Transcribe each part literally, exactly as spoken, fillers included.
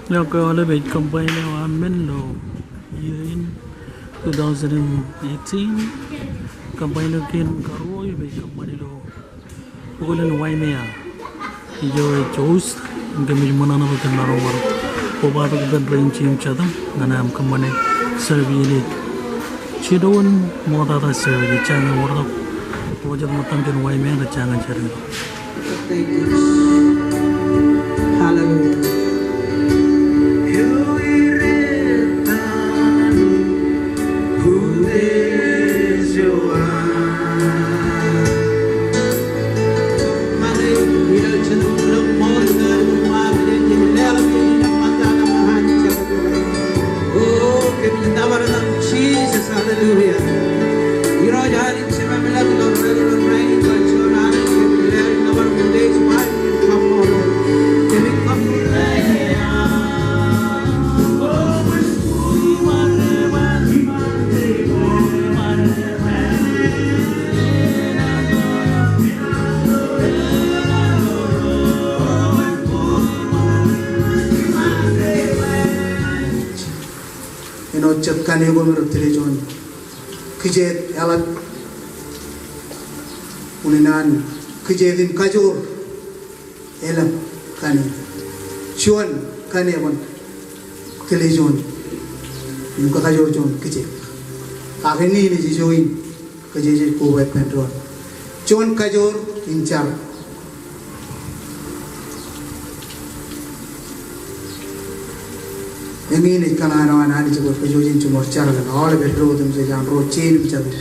Ilo aolep ej combine eo aṃ men ilo iiō in two thousand and eighteen. Combine eo kein karuo ej combine ilo bukwilen Waimea. Ijo ej host, im kōmij ṃōṇōṇō bwe kōm maroñ bar kobatok ippān rein jeiū im jatūṃ ñan aṃ kōṃṃane service in. Jidoon ṃoktata service ej jañin wōr tok. Ro jet ṃōttan jān Waimea rej jañin jar in. Thank you. Hallelujah. Jesus, hallelujah. Āinwōt jet kane ko me rej tile juon kijeet eḷap, unin an kijeet in kajoor elōñ kane. Juon kane kwōn tile juon im kakajoor juon kijeet. Ak eñin ej ijo in kōj jej koba ippān doon. Juon kajoor in jar. Eñin ej kōṇaan eo an Anij bwe kōj jen jiṃor jar kōn aolep eddo otemjej an ro jeiū im jatū.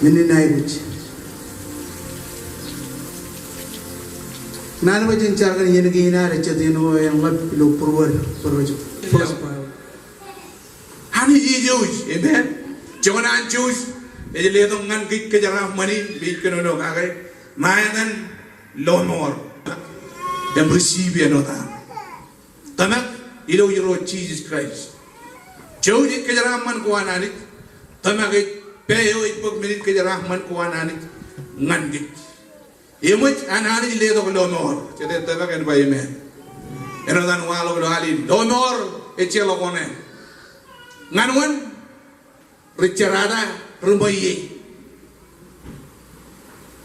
Men in aikuj. Naan bwe jen jar kōn iien kein ad, jet iien eo eḷap ilo būruod, būruod. First Bible. Anij ej jouj, amen. Joñan an jouj, ej letok ñan kōj kōjeraaṃṃan in, ij kōnono kake, ṇa etan lọmọọr. Im receive āinwōt aṃ tōmak ilo Irooj Jisōs Kraist. Jouj ej kōjeraaṃṃan ko an Anij, tōmak ej pā eo ej bōk men in kōjeraaṃṃan ko an Anij ñan kōj. Eṃōj an Anij letok lọmọọr, jet ej tōmak en ba amen. Āinwōt an waḷọk ilo al in, lọmọọr ejjeḷọk oṇāān. Ñan wōn? Ri jerata, ri ṃweiie.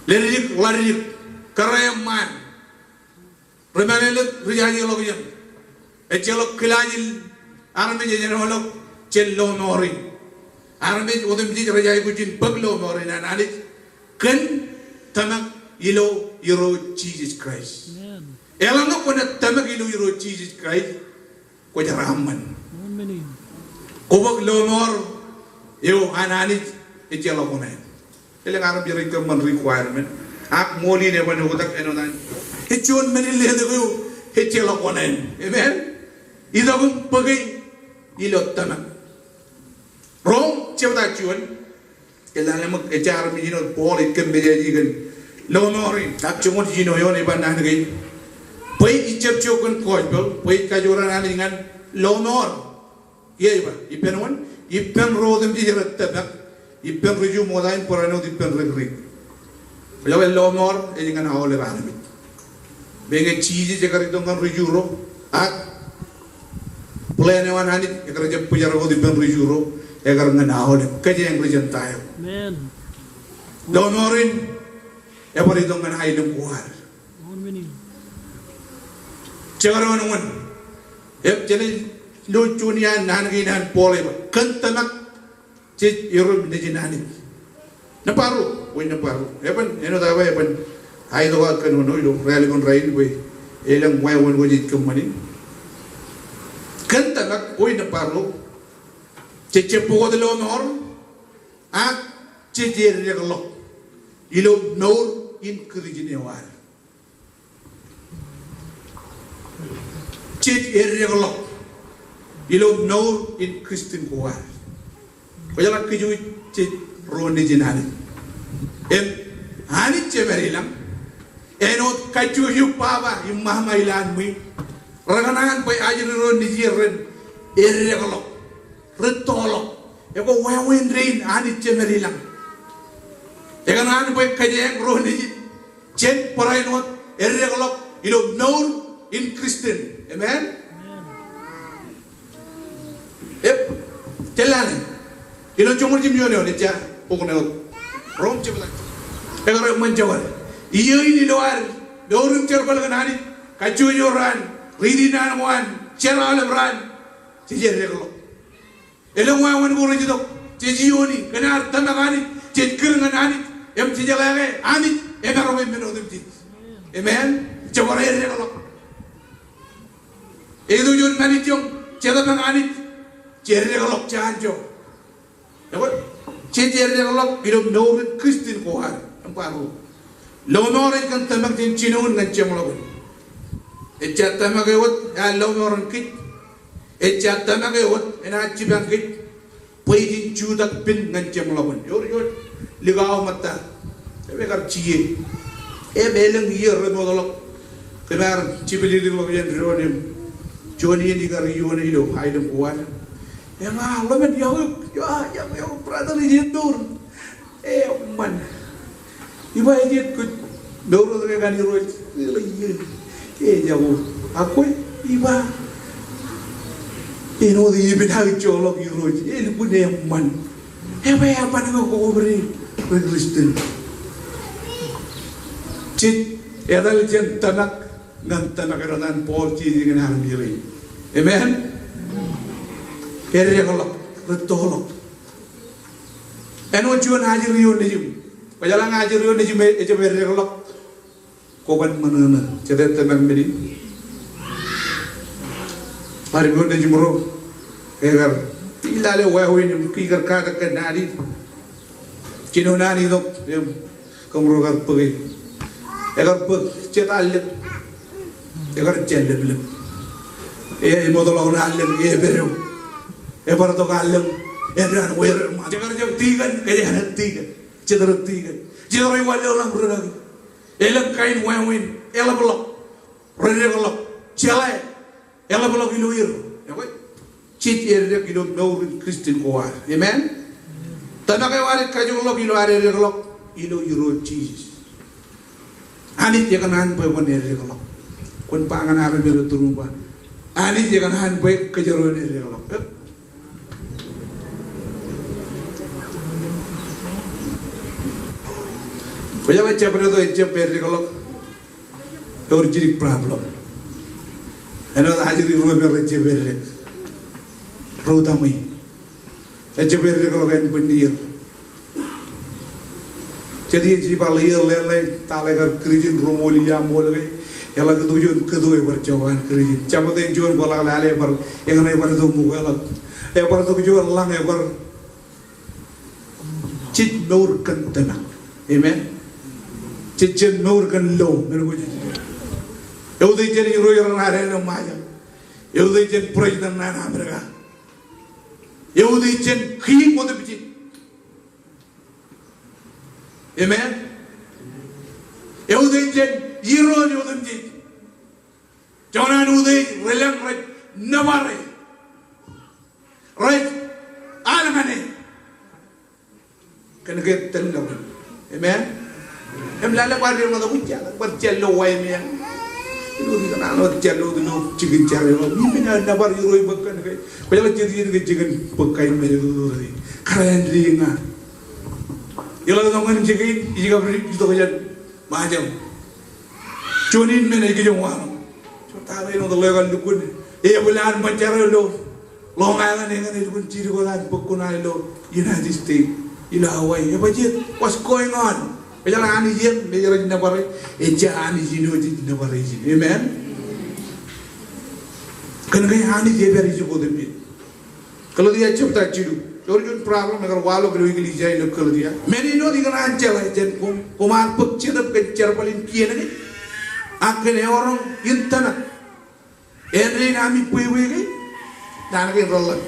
Leddik, ḷaddik, kōrā eṃṃaan. Ri mālōtlōt, ri jajeḷọkjeṇ. Ejjeḷọk kilaajin armej ej āinwōt ḷọk jān lọmọọr in. Armej otemjej rej aikuj in bōk lọmọọr in an Anij kōn tōmak ilo Irooj Jisōs Kraist. Amen. Eḷaññe kwōnaaj tōmak ilo Irooj Jisōs Kraist, kwōjeraaṃṃan. Amen. Kwō bōk lọmọọr eo an Anij ejjeḷọk oṇāān. Elōñ armej rej kōṃṃan requirement. Ak ṃool in eban oktak āinwōt an. Ej juon men in letok eo ejjeḷọk oṇāān. Amen. Itok im bōke ilo tōmak. Rom jebta juon. Eḷaññe ṃōk ej armej in wōt Paul ej kōmmejaje kōn lọmọọr in. Ak joñoul jiljino eoon ej ba naan kein. Bwe ij jab jok kōn gospel, bwe ij kajoor an Anij ñan lọmọọr. Ie ej ba, ippān wōn, ippān ro otemjej rej tōmak, ippān ri Ju ṃokta in barāinwōt ippān ri Grik. Kwōjeḷā lọmọọr ej ñan aolep armej. Meñe Jisōs ekar itok ñan ri Ju ro, ak plan eo an Anij ekar jab bōjrak wōt ippān ri Ju ro, ekar ñan aolep, kōjeañ ri Gentile. Amen. Lọmọọr in, ebar itok ñan aelōñ ko ad. Amen. Jekdọọn wōn, ej jenaaj lo juon iaan naan kein an Paul ej ba, kōn tōmak jej erom Nejin Anij. Nōṃba ruo, wōj nōṃba ruo. Eban, āinwōt aō ba eban, aetokak kōnono ilo rālōñ in rainin bwe elōñ wāween ko jej kōṃṃani. Kōn tōmak, wōj nōṃba ruo. Jej jab pukot lọmọọr, ak jej eddekḷọk ilo mour in Kūrjin eo ad. Jej eddekḷọk ilo mour in Christian ko ad. Kwōjeḷā kōj wōj jej ro nejin Anij. Im Anij Jemedlañ, āinwōt kajjojo baba im ṃaṃa ilowaan ṃwiin, rekōṇaan bwe ajri ro nejier ren eddekḷọk, ren toḷọk. Ekwe wāween dein Anij Jemedlañ, ekōṇaan bwe kōjeañ ro nejin jen barāinwōt eddekḷọk ilo mour in Christian. Amen? Ej, jeḷā ṇe. Ilo joñoul jimjuon eoon, ejja bok ṇe wōt. Rom jebta. Ekar eṃṃan jekwe. Iiō in ilo ad mour im jerbal kōn Anij, kajjojo raan, riiti naan ko an, jeraḷọk raan, jej eddekḷọk. Elōñ wāween ko rej itok, jej iioni kōn ad tōmak Anij, jej kūr ñan Anij, im jej jeḷā ke Anij emaroñ men otemjej. Amen. Jej bar eddekḷọk. Eto juon ṃanit joñ, jej tōmak Anij, jej eddekḷọk jān jo. Ekwe, jej eddekḷọk ilo mour in Christian ko ad. Im ba ro. Lọmọọr ej kōn tōmak jān jinoin ñan jeṃḷọkin. Ejja tōmak e wōt ear lọmọọren kōj. Ejja tōmak e wōt enaaj jipañ kōj bwe jen jutak pen ñan jeṃḷọkin. Ewōr juon likao ṃōtta. Im ekar jijet. Im elōñ iiō remootḷọk. Kōm ar jepelelekḷọk jān doon im juon iien ikar iioon ilo aelōñ ko ad. Im ear ḷōmān, yokwe, yokwe, yokwe, brother, ij ettour. Eṃṃan. Iba, ej jet kōj mour wōt ke ñan Irooj. Ilo iien. Ejako. Ak kwe, iba, āinwōt epen aō joḷọk Irooj. Elukkuun eṃṃan. Eba, eban ke koṃ ri, ri Christian. Jej etal jān tōmak ñan tōmak, etan Paul, jej kōṇaan meḷeḷe. Amen. Eddekḷọk, rettoḷọk. Āinwōt juon ajri ioon nejiṃ. Kwōjeḷā ñe ajri ioon nejiṃ ejjab eddekḷọk, kwō ban ṃōṇōṇō. Jete tōmak men in? Ajri ioon nejiṃ ro, ekar lale wāween im ikar katak kōn naan in. Jino naan in tok im kōmro kar bōke. Ekar bōk jet allōñ. Ekar ejjeḷọk lepḷep. E, emootḷọk allōñ, e, epedo. Ebar tok allōñ, edo an wāween ṃōk. Jekar jab tikōn, kōjeañ ej tikōn. Jet rej tikōn. Jet rej wanlōñḷọk ri kaki. Elōñ kain wāween, eḷapḷọk, reddekḷọk, jeḷā, eḷapḷọk ilo er. Ekwe, jej eddek ilo mour in Christian ko ad. Amen? Tōmak eo ad kajoorḷọk ilo ad eddekḷọk, ilo Irooj Jisōs. Anij ekōṇaan bwe kwōn eddekḷọk. Kwōn ba ñan armej ro turun ba, Anij ekōṇaan bwe kōjro en eddekḷọk. Kwōjeḷā jabdewōt eo ejjab eddekḷọk, ewōr jidik problem. Āinwōt ajri ruo me rejjab eddek. Ro tōmak. Ejjab eddekḷọk ānbwinnū er. Jet iiō ij ba ḷe, iiō ḷeḷe, etal ekar Kūrijin, ruo ṃool iiō ṃool ke, eḷak itok juon kōto ebar jokwan Kūrijin. Jabōt eṇ juon kwaḷọk lale ebar, eñin ebar itok ṃōk eḷap. Ebar itok juon lañ ebar. Jej mour kōn tōmak. Amen. Jej jen mour kōn lo, men ko jej. Eutiej jān irooj ro ṇa ad ilo Ṃajeḷ. Eutiej jān president ṇe an Amerika. Eutiej jān kiiñ otemjej. Amen. Eutiej jān irooj otemjej. Joñan utiej, ri lañ rej nōbare. Rej al ñane. Kōn ke tōl lọkun. Amen. Im lale bar ri ṃōttan bar jān lo wāween. Ilo ikōṇaan wōt jān lo, ilo jikin jar eo. Ippān aō nōbar Irooj bwe kōn ke. Kwōjeḷā jet iien ke jikin bōk kain mejān. Kar āindein ña. Ilo tok ñan jikin, ij kab ri itok jān Ṃajeḷ. Juon in men ej kijoñ waḷọk. Juon tata eo ej ḷeo kar lukkuun. Ej bōlen ṃōn jar eo ilo Long Island, eñin ej lukkuun jidik wōt an bōk kuṇaō ilo United States. Ilo Hawaii. Ej ba jet, what's going on? Kwōjeḷā Anij eṇ me rej nōbare, ejja Anij eo ej nōbare ijin. Amen. Kōn ke Anij ej pād ijoko otemjej. Galetia jebta jilu. Ewōr juon problem ekar waḷọk ilo eklejia ilo Galetia. Men in wōt ikōṇaan jeḷā jān koṃ, koṃ ar bōk jetōb kōn jerbal in kien kein. Ak kōn eọroñ in tōmak. Āindein ami bwebwe ke, naan kein reḷap.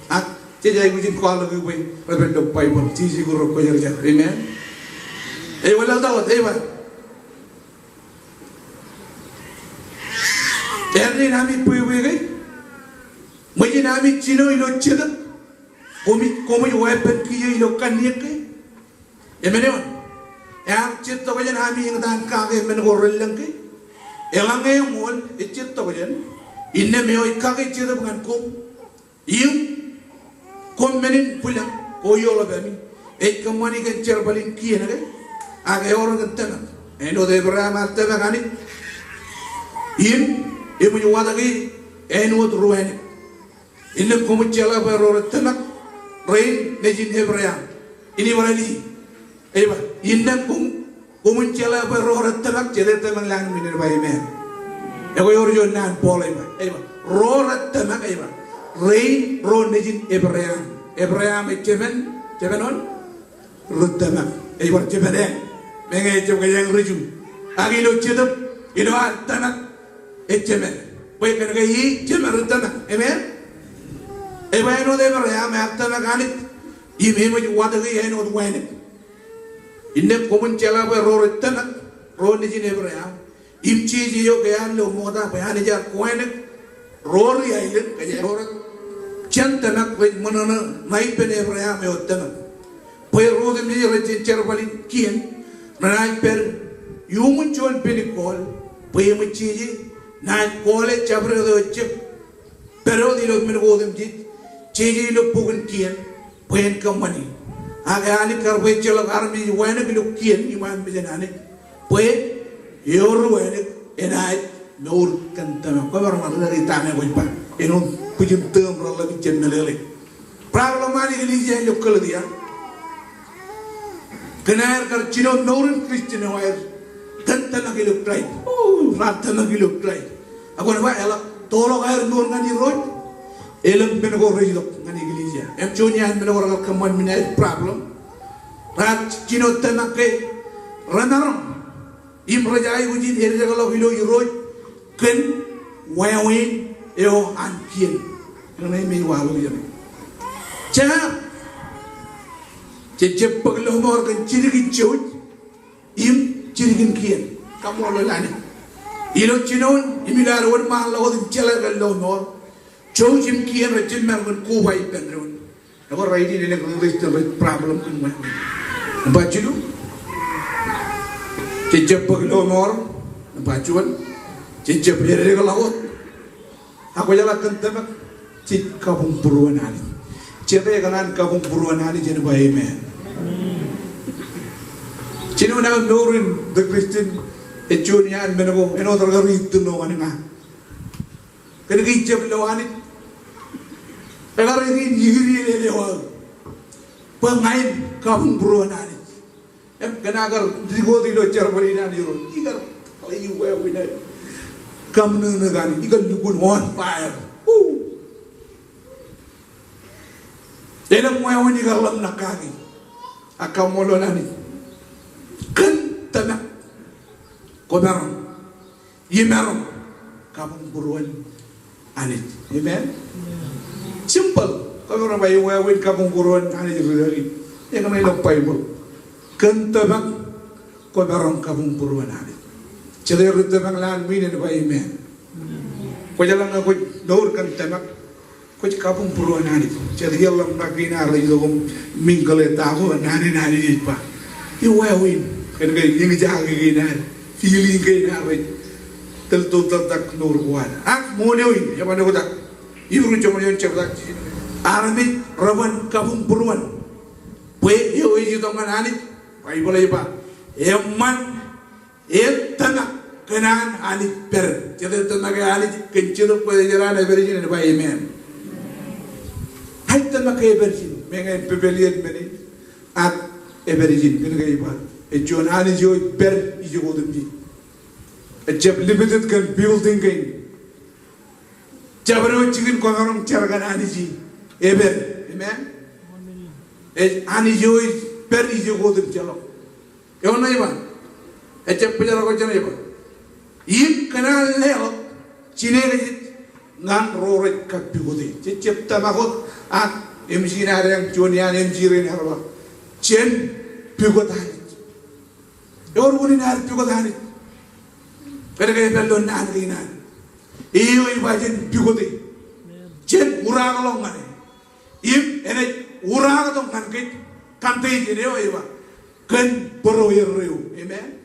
Ak jej aikuj in kwaḷọk bwe rej pād ilo Baibōḷ. Jeje ko rej kwōjarjar. Amen. Ej wōnlaḷtak wōt, ej ba. Āindein ami bwebwe ke, ṃōjin ami jino ilo jetōb, koṃij, koṃij weeppān kiiō ilo kanniōk ke. Amen, amen. Ear jet tokjān ami eñtaan kake men ko relōñ ke. Eḷaññe eṃool, ejjet tokjān, innām eo ej kake Jetōb ñan koṃ, im koṃ men in bwilōñ ko eoḷapāmi, ej kōṃṃani kōn jerbal in kien ke, ak eor kōn tōmak. Āinwōt Ebream ear tōmak Anij, im eṃōj watōke āinwōt ro wānōk. Innām koṃij jeḷā bwe ro rej tōmak rein nejin Ebream. Innem bar lale. Ej ba, innām koṃ, koṃij jeḷā bwe ro rej tōmak, jete tōmak lowaan ṃwiin, ej ba amen. Ekwe ewōr juon naan Paul ej ba, ej ba, ro rej tōmak, ej ba, rein ro nejin Ebream. Ebream ej jemān, jemān wōn? Ri tōmak. Ej bar jemān āne. Meñe ejjab kōjeañ ri Ju. Ak ilo Jetōb, ilo ad tōmak, ej jemān. Bwe kōnke e jemān ri tōmak. Amen? Ej ba āinwōt Ebream ear tōmak Anij, im eṃōj watōke āinwōt wānōk. Innām koṃij jeḷā bwe ro rej tōmak, ro nejin Ebream, im jeje eo ke an ilo ṃokta bwe Anij ear kowānōk ro ri aelōñ, kōjeañ ro rej jañ tōmak rej ṃōṇōṇō ṇa ippān Ebream eo tōmak. Bwe ro otemjej rej jañ jerbal in kien renaaj pād iuṃwin juon penikkool, bwe eṃōj jeje naaj kooḷe jabdewōt eo ejjab pād wōt ilo men ko otemjej, jeje ilo bok in kien, bwe en kōṃṃani. Ak Anij kar bwe ejjeḷọk armej wānōk ilo kien iṃaan mejān Anij, bwe ewōr wānōk enaaj mour kōn tōmak. Kwōmaroñ ri ta ṇe kwōj ba, āinwōt bwijin tōm reḷḷap ijjab meḷeḷe. Problem an eklejia ilo Galetia. Kōn aer kar jino mour in Christian eo aer kōn tōmak ilo Kraist. O, raar tōmak ilo Kraist. Ak kwōn ba eḷak toḷọk aer mour ñan Irooj. Elōñ men ko rej itok ñan eklejia. Im juon iaan men ko rekar kōṃṃan men aer problem. Raar jino tōmak ke remaroñ im rej aikuj in eddekḷọk ilo Irooj kōn wāween eo an kien. Eñṇe im ej waḷọk ijeṇe. Jab, jej jab bōk lọmọọr kōn jidik in jouj im jidik in kien. Kaṃṃoolol Anij. Ilo jinoin im ilo ad wōnṃaanḷọk wōt im jeḷā kōn lọmọọr, jouj im kien rej jab maroñ in koba ippān doon. Ekwe rainin elōñ ri Christian rej problem kōn wāween. Nōṃba jilu, jej jab bōk lọmọọr. Nōṃba juon, jej jab eddekḷọk wōt. Ak kwōjeḷā kōn tōmak, jej kabuñbūruon Anij. Jete kōṇaan kabuñbūruon Anij, en ba amen. Jinoin aō mour in the Christian, ej juon iaan men ko āinwōt rekar itūṇo ñan ña. Kōnke ij jab lo Anij, ekar āindein ikijjien eo aō bwe ña in kabuñbūruon Anij. Im kōn aō kar dikot ilo jerbal in an Irooj, ikar, ij wāween aō kaṃōṇōṇō kaṇ, ikar lukkuun on fire. Woo. Elōñ wāween ikar ḷōmṇak kaki. Ak kaṃṃoolol Anij. Kōn tōmak, kwōmaroñ imaroñ kabuñbūruon Anij. Amen. Simple. Kwōmaroñ ba ij wāween kabuñbūruon Anij ri-tōl in. Eñṇe ilo Baibōḷ. Kōn tōmak kwōmaroñ kabuñbūruon Anij. Jete ri tōmak lowaan ṃwiin en ba amen. Kwōjeḷā ñe kwōj mour kōn tōmak, kwōj kabuñbūruon Anij. Jet iien ḷōmṇak kein ad rej itok im mingle ta ko, naan in Anij ej ba, ij wāween. Kōnke eñjake kein ad, feeling kein ad rej tōl tōl tōl tak mour ko ad. Ak ṃool eo in, eban oktak. Hibru joñoul eoon jebta jiljino. Armej reban kabuñbūruon bwe eo ej itok ñan Anij, Baibōḷ ej ba, eṃṃan en tōmak kōn an Anij pād. Jete tōmak e Anij kōn Jetōb Kwōjarjar an epād ijin, en ba amen. Ej tōmak e epād ijin, meñe pepāl iien men in, ak epād ijin, kōnke ej ba, ej juon Anij eo ej pād ijoko otemjej. Ejjab limited kōn building kein. Jabdewōt jikin kwōmaroñ jar kōn Anij e, epād. Amen. Ej Anij eo ej pād ijoko otemjeḷọk. Eoon ṇe ej ba, ejjab bōjrak wōt jān ej ba, im kōn an leḷọk jinōkjeik ñan ro rej kapukot e. Jej jab tōmak wōt ak emcee in ad eañ juon iaan emcee rein ear ba, jen pukot Anij. Ewōr unin ad pukot Anij. Kōnke epād ilo naan kein ad. Eo ej ba jen pukot e. Jen uraakḷọk ñan e. Im enaaj uraaktok ñan kōj, kōn te ej eo ej ba, kōn būrueir eo. Amen.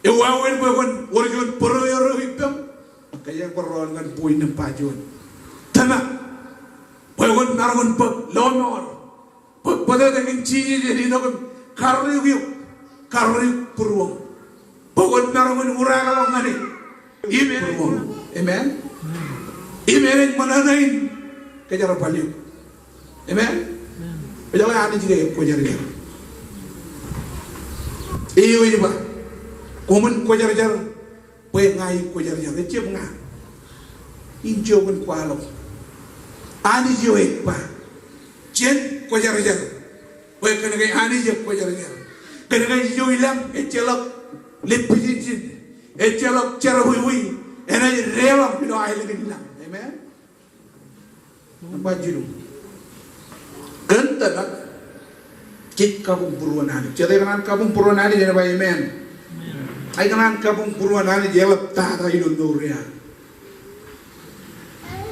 Ewāween bwe kwōn wōr juon bōro eo ro ippaṃ. Kōjeañ bar rọọl ñan point nōṃba juon. Tōmak bwe kwōn maroñ in bōk lọmọọr. Bōk bōtōktōkin Jisōs ej āinwōt im karreoik eok, karreoik būruōṃ. Bwe kwōn maroñ in uraakḷọk ñan e im āinwōt būruōṃ. Amen. Im āinwōt ṃōṇōṇō in kōjerbal eok. Amen. Kwōjeḷā Anij ke ekwōjarjar. Eo ej ba, koṃwin kwōjarjar bwe ña ikwōjarjar. Ejjab ña. Injo kōn kwaḷọk. Anij eo ej ba, jen kwōjarjar. Bwe kōnke Anij ekwōjarjar. Kōnke ijo ilañ ejjeḷọk leppijenjen. Ejjeḷọk jerbwiwi. Enaaj deḷọñ ilo aelōñ in lañ. Amen. Nōṃba jilu. Kōn tōmak jej kabuñ būruon Anij. Jete kōṇaan kabuñ būruon Anij en ba amen. Ij kōṇaan kabuñ būruon Anij eḷap tata ilo mour eo aō.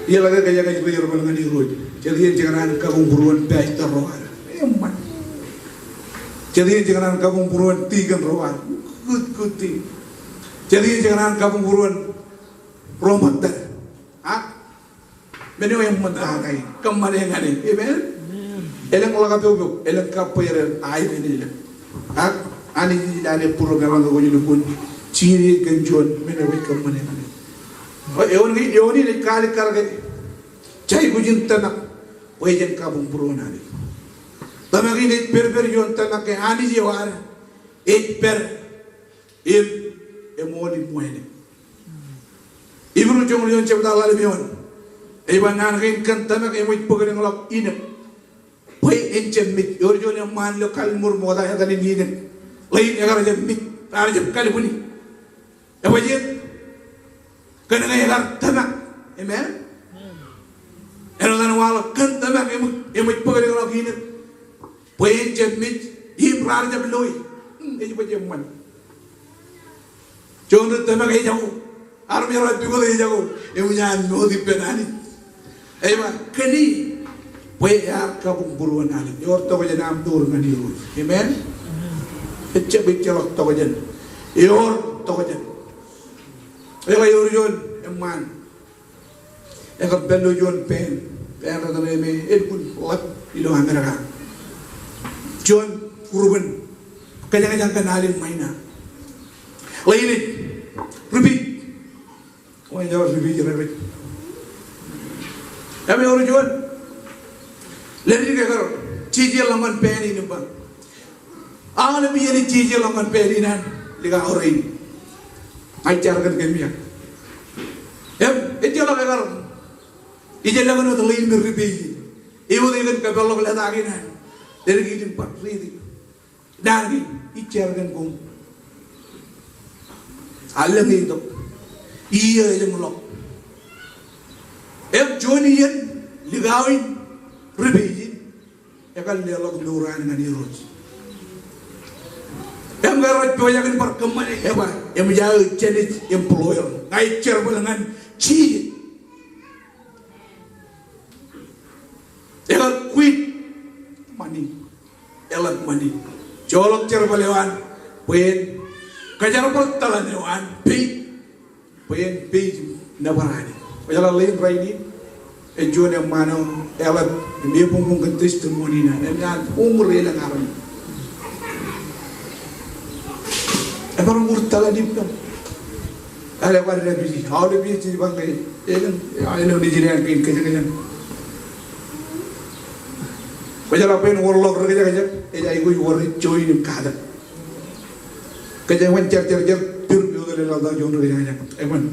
Ijeḷā ke kōjeañ ej ri jerbal ñan Irooj. Jete iien jej kōṇaan kabuñ būruon pastor ro ad. Eṃṃan. Jete iien jej kōṇaan kabuñ būruon deacon ro ad. Good, good thing. Jete iien jej kōṇaan kabuñ būruon ro ṃōttad. Ak men eo eṃṃan tata in, kōṃṃane ñan e. Amen. Elōñ ḷọk epokpok, elōñ kabbweer eo aelōñ in. Ak Anij ej lale būruō kōn kwōj, kwōj jijet kōn juon men eo kwōj kōṃṃane ñan e. Eoon in, eoon in ej kaalikkar ke jej aikuj in tōmak bwe jen kabuñ būruon Anij. Tōmak in ej pedped ioon tōmak ke Anij eo ad ej pād im eṃool im wānōk. Hibru joñoul eoon jebta ḷalem eoon ej ba naan kein kōn tōmak eṃōj bōk elōñḷọk inōk bwe en jab mej. Ewōr juon eṃṃaan ilo kalliṃur ṃokta etan in Inōk. Ḷein ekar jab mej, raar jab kalbwini. Ebajjeet? Kōnke ekar tōmak. Amen. Āinwōt an waḷọk kōn tōmak eṃōj, eṃōj bōk elōñḷọk inōk bwe en jab mej im raar jab loe. Hmm, ej baj eṃṃan. Juon ri tōmak ejako. Armej ro epikot ejako. Eṃōj an moot ippān Anij. Ej ba kōn e bwe ear kabuñ būruon Anij. Ewōr tokjān aṃ mour ñan Irooj. Amen. Ejjab ejjeḷọk tokjān. Ewōr tokjān. Ej ba ewōr juon eṃṃaan. Ekar pād ilo juon pān, pān rej tōre me elukkuun ḷap ilo Amerika. Juon group in kōjañjañ kōn al in Ṃaina. Ḷein ej ri-peej. Kwōn ej ri-peej rej rej. Im ewōr juon ledik ekar jeje ḷọk ñan pān in im ba, aolep iien ej jeje ḷọk ñan pān in an likao rein. Ña ij jar kōn kōm ia. Im ejjeḷọk ekar ijellọkin wōt ḷein me ri-peej in. Ewōr kōn kapeḷḷọk letak in an ledik in im ba, riiti. Naan kein ij jar kōn koṃ. Allōñ e itok. Iiō ej eṃḷọk. Im juon iien likao in ri-peej in ekar leḷọk mour eo an ñan Irooj. Im ke rej pojak in bar kōṃṃane, ej ba, eṃōj aō jān ej employer. Ña ij jerbal ñan Jisōs. Ekar quit ṃani. Eḷap ṃani. Joḷọk jerbal eo an bwe en kōjerbal tōḷan eo an pād bwe en pād im nōbar Anij. Kwōjeḷā ḷein rainin, ej juon eṃṃaan eo eḷap im ebuñbuñ kōn testimony in an, im an uñūr elōñ armej. Ebar uñūr tōḷan ippaṃ. Eḷap ad deputy, aolep iien jej ba ñe elōñ, elōñ nejid eṇ kein kōjekjek. Kwōjeḷā bwe en wōrḷọk ri kōjekjek, ej aikuj wōr ej join im katak. Kōjeañ wōn jar jar jar, pir piot ḷe laḷ ta juon ri kōjekjek. Eban.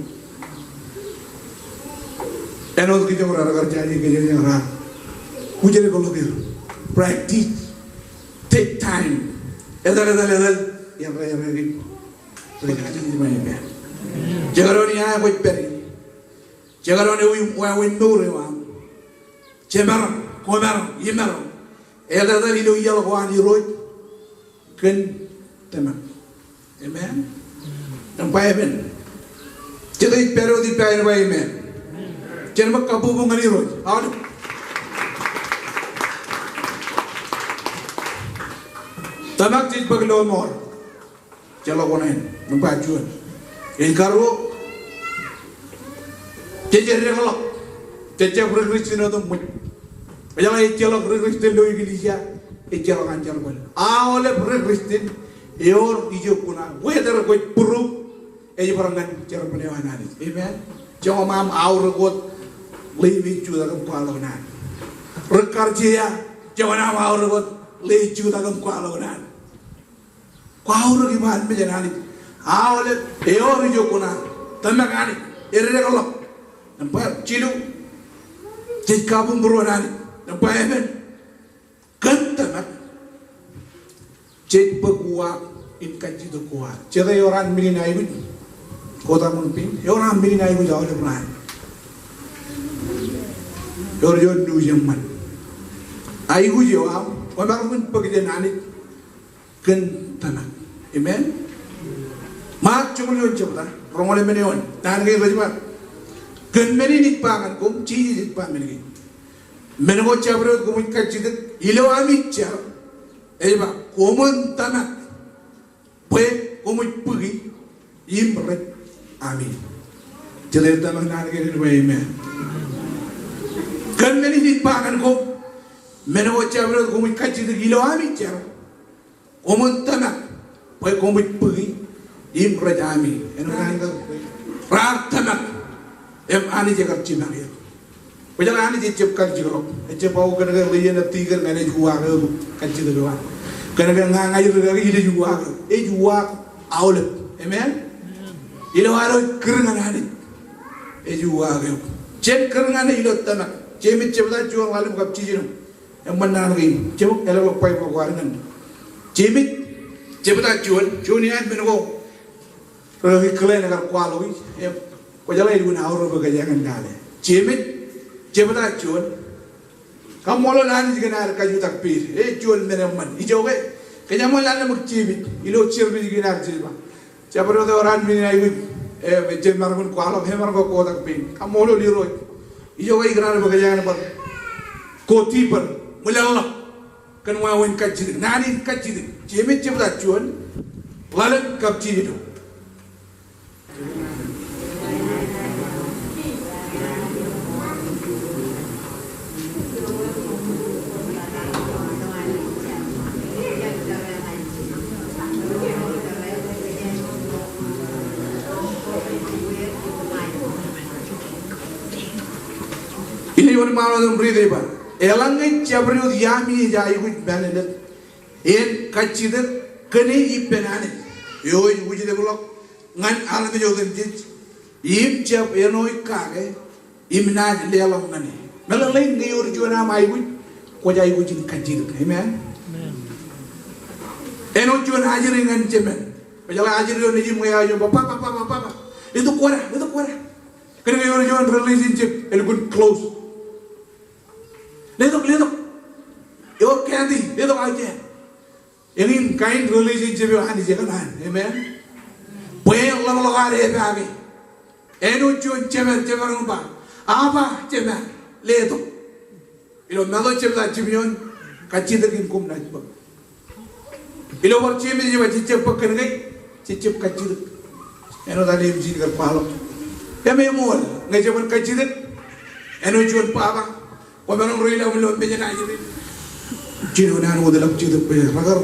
Āinwōt kijoñ raar kar jaje kōjekjek raar. Kwōj jeḷā peḷḷọk er. Practice. Take time. Etal, etal, etal. Errā, errā, errā. Jekdọọn iaan kwōj pād ie. Jekdọọn ewi wāween mour eo aṃ. Jemaroñ, kwōmaroñ, imaroñ. Etetal ilo iaḷ ko an Irooj kōn tōmak. Amen. Im ba amen. Jete ej pād wōt ippa in ba amen. Jen bōk kabbokbok ñan Irooj. Aolep. Tōmak jej bōk lọmọọr. Ejjeḷọk oṇāān, nōṃba juon. Ej karuo, jej eddekḷọk, jej jab ri-Kristian otemjej. Kwōjeḷā ejjeḷọk ri-Kristian ilo eklejia, ejjeḷọk an jerbal. Aolep ri-Kristian ewōr ijo kuṇaō, whether kwōj būruō, ej bar ñan jerbal eo an Anij. Amen. Joñan aṃ aorōk wōt ḷe im ej jutak im kwaḷọk naan. Ri-Karjia, joñan aṃ aorōk wōt ḷe ej jutak im kwaḷọk naan. Kwaorōk iṃaan mejān Anij. Aolep ewōr ijo kuṇaō. Tōmak Anij. Eddekḷọk. Nōṃba jilu. Jej kabuñbūruon Anij. Nōṃba emān. Kōn tōmak, jej bōk uwaak in kajjitōk ko ad. Jete ewōr an men in aikuj? Kotak ṃōn pein. Ewōr an men in aikuj aolep raan. Ewōr juon news eṃṃan. Aikuj eo aṃ, kwōmaroñ in bōk jān Anij kōn tōmak. Amen. Ṃaak joñoul juon jebta, roñoul emān eoon, naan kein rej ba. Kōn men in ij ba ñan koṃ, Jisōs ej ba men kein. Men ko jabdewōt koṃij kajjitōk ilo ami jar, ej ba, koṃwin tōmak, bwe koṃij bōki im rej ami. Jete ej tōmak naan kein? Ej ba amen. Kōn men in ij ba ñan koṃ, men ko jabdewōt koṃij kajjitōk ilo ami jar, koṃwin tōmak, bwe koṃij bōki im rej ami. Āinwōt naan ko, raar tōmak im Anij ekar jipañ er. Kwōjeḷā Anij ejjab kaljekḷọk. Ejjab ba, o, kōnke ḷe iien etikōn ñan ej uwaak eok kajjitōk eo an. Kōnke ña, ña ij rikaki, ij uwaak eok. Ej uwaak aolep. Amen. Ilo ad kūr ñan Anij, ej uwaak eok. Jen kūr ñan e ilo tōmak. Jemes jebta juon, ḷalem kab jiljino. Eṃṃan naan kein. Jemem, eḷapḷọk Baibōḷ ko ad ñan. Jemes jebta juon, juon iaan men ko ri-Glen ekar kwaḷọki. Im kwōjeḷā elukkuun aorōk bwe kōjeañ in lale. Jemes jebta juon. Kaṃṃoolol Anij kōn ad kajutak peid. Ej juon men eṃṃan. Ijoke, kōjeañ ṃōk lale ṃōk Jemes ilo service kein ad, jej ba, jabdewōt ewōr an men in aikuj, e, ejjab maroñ in kwaḷọk, e, maroñ ke kotak pein. Kaṃṃoolol Irooj. Ijoke ikōṇaan bwe kōjeañ in bar go deeper, ṃwilaḷḷọk kōn wāween kajjitōk, naan in kajjitōk. Jemes jebta juon, ḷalem kab jiljino. Ilo wōnṃaanḷọk im riit ej ba, eḷaññe jabdewōt iaami ej aikuj mālōtlōt, en kajjitōk kōn e ippān Anij eo ej wūjlepḷọk ñan armej otemjej, im jab āinwōt kake im naaj leḷọk ñan e. Meḷeḷein ñe ewōr juon aṃ aikuj, kwōj aikuj in kajjitōk. Amen. Āinwōt juon ajri ñan jemān. Kwōjeḷā ajri eo nejūṃ ñe eo ej ba, papa, papa, papa, letok wōṇāān, letok wōṇāān. Kōnke ewōr juon relationship elukkuun close. Letok, letok. Ewōr candy, letok aō jān. Eñin kain relationship eo Anij ekōṇaan. Amen. Bwe en ḷapḷọk ad epaake. Āinwōt juon jemān, jemaroñ ba, Abba, Jemān, letok. Ilo Matu jebta jimjuon, kajjitōk in koṃ naaj bōk. Ilo bar Jemes ej ba, jej jab bōk kōn ke jej jab kajjitōk. Āinwōt aleem ijin kar kwaḷọk. Im eṃool ñe jeban kajjitōk, āinwōt juon baba, kwōmaroñ ri-lọmọọr ilo mejān ajri. Jino naan wōt eḷap jetōb bwe rekar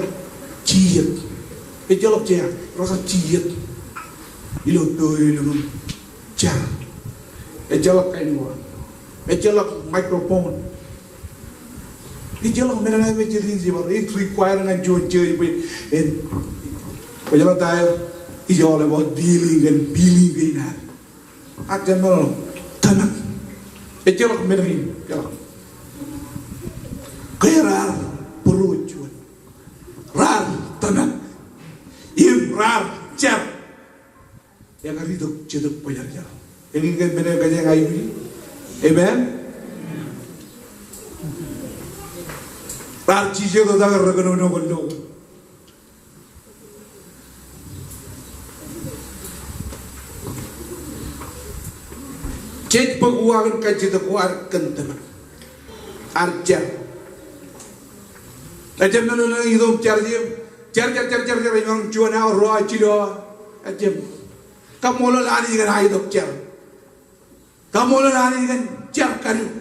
jijet. Ejjeḷọk jea, rekar jijet ilo to eo ilo jar. Ejjeḷọk kain ko. Ejjeḷọk microphone. Ejjeḷọk men ṇe ej ba, ej require ñan juon church bwe en. Kwōjeḷā ta eo, it's all about dealing and billing kein ad. Ak jab meḷeḷe, tōmak. Ejjeḷọk men kein, ejjeḷọk. Ke raar būruō juon. Raar tōmak. Im raar jar. Ekar itok Jetōb Kwōjarjar. Eñin ke men eo kōjeañ aikuji? Amen. Raar jijet wōt aō rekōnono kōn lo. Jej bōk uwaak in kajjitōk ko ad kōn tōmak. Ad jar. Ejjab men eo ilo itok jar jeiū. Jar, jar, jar, jar, jar, emaroñ juon awa, ruo awa, jilu awa, ejjab. Kaṃṃoolol Anij kōn aetok jar. Kaṃṃoolol Anij kōn jar kaduku.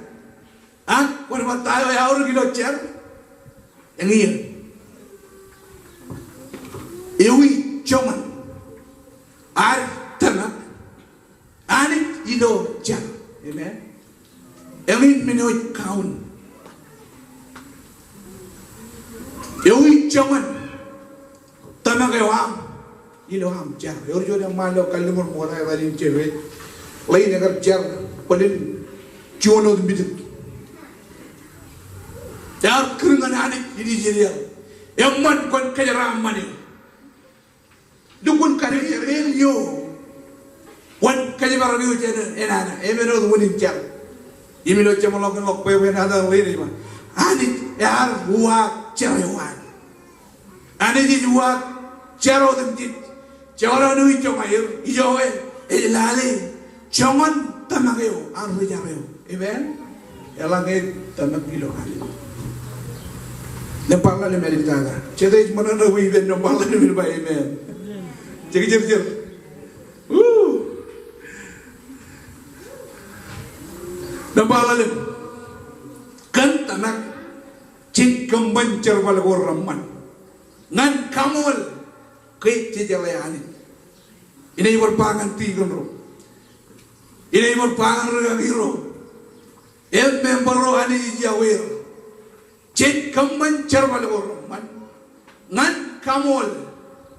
Ak kwōn bar ta eo eaorōk ilo jar? Eñin. Ewi joñan ad tōmak Anij ilo jar? Amen. Eñin men eo ej kaun. Ewi joñan tōmak eo aṃ ilo aṃ jar? Ewōr juon eṃṃaan ilo kalliṃur ṃokta etal in Jebes. Ḷein ekar jar bōlen juon otemjej. Ear kūr ñan Anij in Israel. Eṃṃan kwōn kōjeraaṃṃan eō. Lukkuun kar eo, eo kwōn kōjparok eō jān enana, emān wōt unin jar. Im ilo jeṃḷọkin ḷọk bwebwenato ḷein ej ba, Anij ear uwaak jar eo an. Anij ej uwaak jar otemjej. Jekdọọn ewi joñan er, ijoke ej lale joñan tōmak eo an ri jar eo. Amen. Eḷaññe ej tōmak ilo Anij. Nōṃba ḷalem āliktata. Jete ej ṃōṇōṇō bwe ippān nōṃba ḷalem in ba amen? Jekjeer. Woo. Nōṃba ḷalem. Kōn tōmak jej kōṃṃan jerbal ko reṃṃan. Ñan kaṃool ke jejeḷā Anij. Inaaj bar ba ñan tikōn ro. Inaaj bar ba ñan rūkaki ro. Im member ro Anij ej iọkwe er. Jej kōṃṃan jerbal ko reṃṃan ñan kaṃool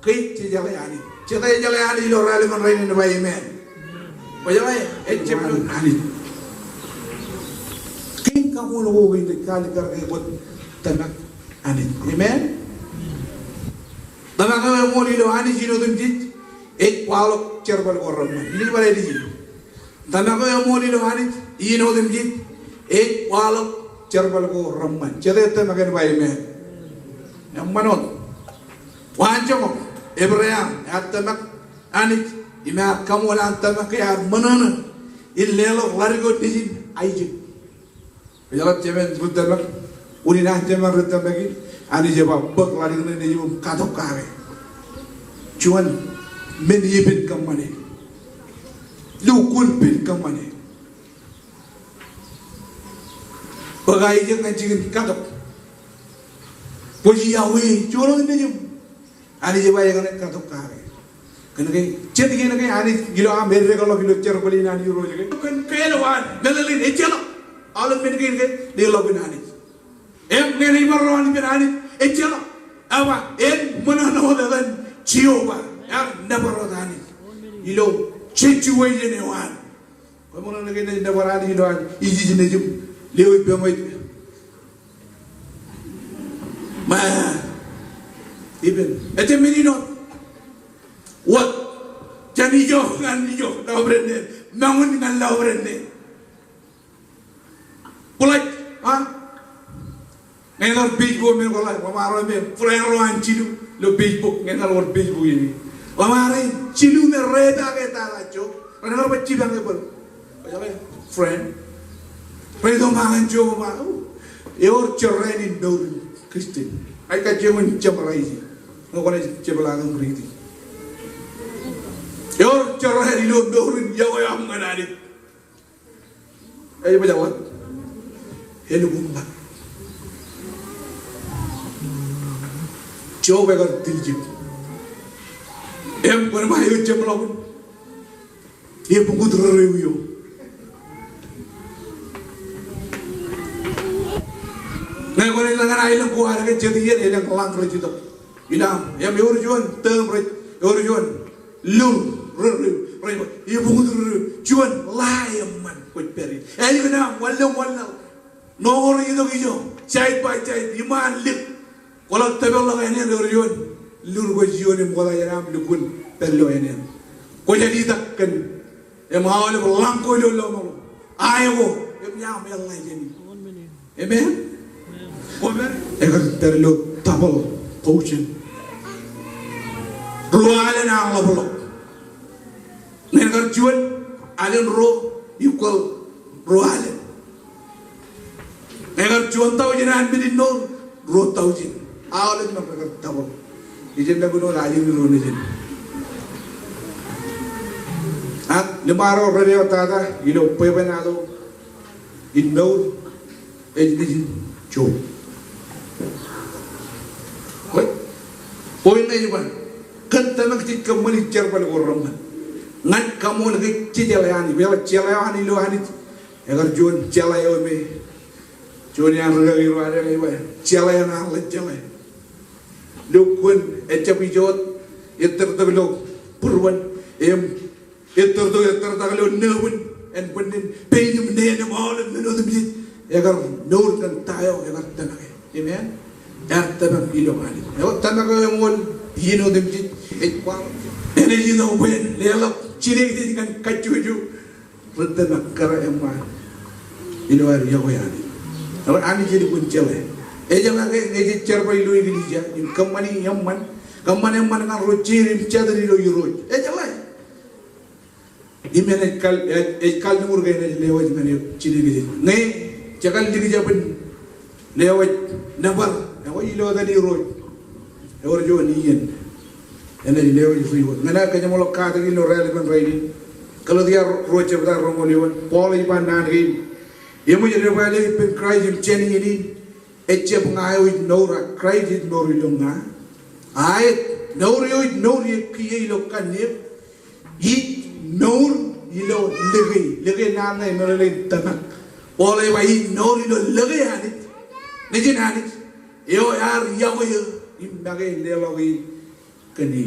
ke jejeḷā Anij. Jete ejeḷā Anij ilo raelepen rainin? Ba amen. Kwōjeḷā, ejjab Anij. Kein kaṃool ko kein ej kalikkar ke kwōj tōmak Anij. Amen. Tōmak eo eṃool ilo Anij in otemjej ej kwaḷọk jerbal ko reṃṃan. Inaaj bar edit e. Tōmak eo eṃool ilo Anij in otemjej ej kwaḷọk jerbal ko reṃṃan. Jete ej tōmak en? Ba amen. Eṃṃan wōt. Waanjoñak, Ebream ear tōmak Anij im ear kaṃool an tōmak ke ear ṃōṇōṇō in leḷọk ḷadik eo nejin Aisak. Kwōjeḷā jemān ri tōmak, unin an jemān ri tōmak in, Anij ej ba bōk ḷadik ṇe nejin im katok kake. Juon men epen kōṃṃane. Lukkuun pen kōṃṃane. Bōk Aisak ñan jikin katok. Kwōj iọkwe juon wōt nejūṃ. Anij ej ba ekōṇaan katok kake. Kōn ke jet iien ke Anij ilo aṃ eddeḷọk ilo jerbal in an Irooj ke, kōn ke ilo an meḷeḷein ejjeḷọk aolep men kein ke leḷọkin Anij. Im ñe enaaj bar ro an ippān Anij, ejjeḷọk. Ak ba en ṃōṇōṇō wōt etan Jeova, ear nōbar wōt Anij ilo situation eo an. Kwō ṃōṇōṇō ke ej nōbar Anij ilo an ijin nejūṃ, lio ippān ṃōj. Ṃae, ippān. Ejjab men in wōt. Wōt. Jān ijo ñan ijo, lọpiden neen. Mountain ñan lọpiden neen. Bōlen, ha? Ñe etal Facebook men ko ḷe, ḷōṃaro me, friend ro an jilu ilo Facebook, ñe etal wōt Facebook in. Ḷōṃaro jilu me rej pake tata jo, ren kar ba jipañ e bōlen. Friend. Rej itok ṃōk ñan Jeova, ewōr jorrāān in mour in Christian. Ij kajjioñ in jab rej, ñe kwōnaaj jepḷaak im riiti. Ewōr jorrāān ilo mour in iọkwe eo aṃ ñan Anij. Ej baj wōt. Elukkuun ḷak. Job ekar tiljek. Im kwōn ṃae eo jeṃḷọkin. Ebukūt rereo eo. Ñe kwōnaaj lōñ ñan aelōñ ko ad ke jet iien elōñ ḷañ rej itok. Inam, im ewōr juon term rej, ewōr juon lur rereo, rej ba, ebukūt rereo, juon ḷae eṃṃan kwōj pād ie. Ālikin aṃ wanlaḷ wanlaḷ. Ṇo ko rej itok ijo, side by side, iṃaan lik. Kwō ḷak tōpar ḷọk ānen, ewōr juon lur ko juon im ṃokta jān aṃ lukkuun pād ilo ānen. Kwō jab itak kōn, im aolep ḷañ ko ilo lọmọḷọk. Ae ko, im ña aṃ eḷḷā jāni. Amen? Amen. Ekar pād ilo double portion. Ruo alen an ḷapḷọk. Ñe en kar juon alen ruo equal ruo alen. Ñe en kar juon thousand an men in mour, ruo thousand. Aolep ṇe ekar double. Ejjeḷọk wōt ajri ro nejin. Ak liṃaro rej eo tata ilo bwebwenato in mour ej nejin Job. Bwe, bwe ej ba, kōn tōmak jej kōṃṃani jerbal ko reṃṃan. Ñan kaṃool ke jejeḷā Anij, bwe jeḷā eo an ilo Anij, ekar juon jeḷā eo me juon iaan rūkaki ro ad ej ba, jeḷā eo an ḷe jeḷā. Ilo kōn ejjab ijo wōt ettōrtok ilo būruon, im ettōrtok, ettōrtok ilo nōbwin, en bwinnin pein im neen im aolep men otemjej, ekar mour kōn ta eo ekar tōmake. Amen. Ear tōmak ilo Anij. Eo tōmak eo eṃool iien otemjej, ej kwaḷọk. Enaaj itok bwe en leḷọk jinōkjeej ñan kajjojo rej tōmak kōrā eṃṃaan ilo ad yokwe Anij. Eo Anij elukkuun jeḷā. Ejeḷā ke ñe jej jerbal ilo eklejia im kōṃṃani eṃṃan, kōṃṃan eṃṃan ñan ro jeid im jatid ilo Irooj. Ejeḷā. Im enaaj kal, ej, ej kalliṃur ke enaaj lewōj ñan eok jinōkjeej. Ñe jekar likjab in lewōj nōbar eo ilo etan Irooj. Ewōr juon iien enaaj lewōj ri wōt. Ñan aō kōjeṃḷọk katak ilo raelepen rainin. Kalotia ruo jebta roñoul eoon. Paul ej ba naan kein. Eṃōj debwāāl eō ippān Kraist im jān iien in, ejjab ña eo ij mour, ak Kraist ej mour ilo ña. Aet, mour eo ij mour ie kiiō ilo kanniōk, ij mour ilo lōke, lōke naan ṇe meḷeḷein tōmak. Paul ej ba ij mour ilo lōke Anij, nejin Anij, eo ear yokwe eō im make leḷọk e kōn e.